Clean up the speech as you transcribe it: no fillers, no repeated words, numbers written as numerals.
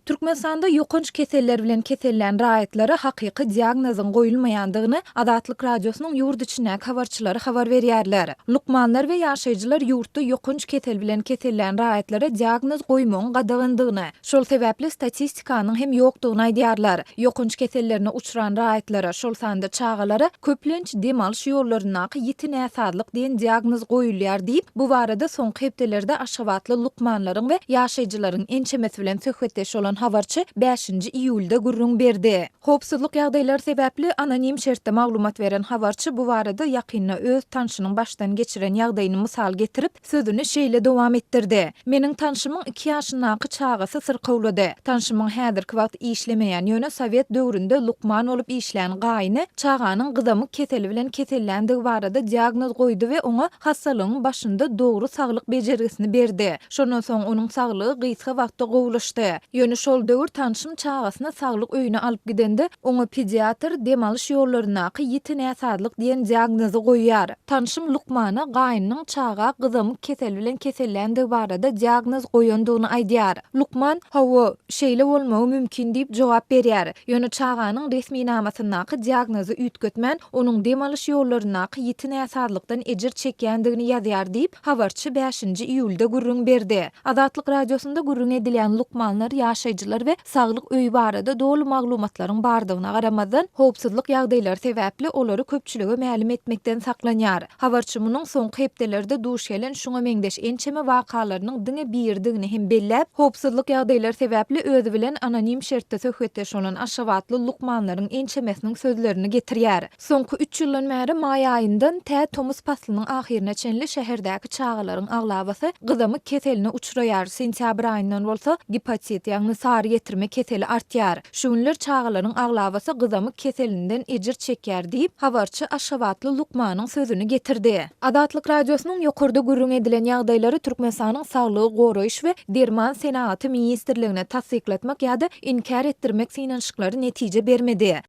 Türkmenistanda ýokanç keseller bilen kesellän raýatlara hakyky diagnozyň goýulmaýandygyny Azatlyk Radiosynyň ýurt içindäki habarçylary habar berýärler. Lukmanlar we ýaşaýjylar ýurtda ýokanç kesel bilen kesellän raýatlara diagnoz goýmagyň gadagandygyny, şol sebäpli statistikanyň hem ýokdugyny aýdýarlar. Ýokanç kesellerine uçran raýatlara, şol sanda çagalara köplenç dem alyş ýollaryndaky ýiti näsazlyk diýen diagnoz goýulýar diýip, bu barada soňky hepdelerde aşgabatly lukmanlaryň we ýaşaýjylaryň ençemesi bilen söhbetdeş bolan habarçy bäşinji iýulda gürrüň berdi. Howpsuzlyk ýagdaýlary sebäpli anonim şertde maglumat beren habarçy bu barada ýakynda öz tanşynyň başdan geçiren ýagdaýyny mysal getirip, sözüni şeýle dowam etdirdi, Meniň tanşymyň iki ýaşyndaky çagasy syrkawlady. Tanşymyň häzirki wagt işlemeýän, ýöne sowet döwründe lukman bolup işlän gaýyny çaganyň gyzamyk keseli bilen keselländigi barada diagnoz goýdy we oňa hassalygyň başynda dogry saglyk bejergisini berdi. Şondan soň onuň saglygy gysga wagtda gowulaşdy. Ýöne şol döwür tanşym çagasyny saglyk öýüne alyp gidende, oňa pediatr dem alyş ýollaryndaky ýiti näsazlyk diýen diagnozy goýýar. Tanşym lukmana gaýnynyň çaga gyzamyk keseli bilen keselländigi barada diagnoz goýandygyny aýdýar. Lukman, Hawa, şeýle bolmagy mümkin diýip jogap berýär. Ýöne çaganyň resminamasyndaky diagnozy üýtgetmän, onuň dem alyş ýollaryndaky ýiti näsazlykdan ejir çekýändigini ýazýar diýip, habarçy bäşinji iýulda gürrüň berdi. Azatlyk Radiosynda gürrüň edilýän lukmanlar, ýaşaýjylar we saglyk öýi barada doly maglumatlaryň bardygyna garamazdan, howpsuzlyk ýagdaýlary sebäpli olary köpçülige mälim etmekden saklanýar. Habarçy munuň soňky hepdelerde duş gelen şuňa meňzeş ençeme wakalarynyň diňe biridigini hem belläp, howpsuzlyk ýagdaýlary sebäpli özi bilen anonim şertde söhbetdeş bolan aşgabatly lukmanlaryň ençemesiniň sözlerini getirýär. Soňky üç ýyldan bäri maý aýyndan tä tomus paslynyň ahyryna çenli şäherdäki çagalaryň aglabasy gyzamyk keseline uçraýar, sentýabr aýyndan bolsa gepatit, ýagny sary getirme keseli artýar. Şu günler çagalaryň aglabasy gyzamyk keselinden ejir çekýär diýip, habarçy aşgabatly lukmanyň sözüni getirdi. Azatlyk Radiosynyň ýokarda gürrüň edilen ýagdaýlary Türkmenistanyň Saglygy goraýyş we derman senagaty ministrligine tassyklatmak ýa-da inkär etdirmek synanyşyklary netije bermedi.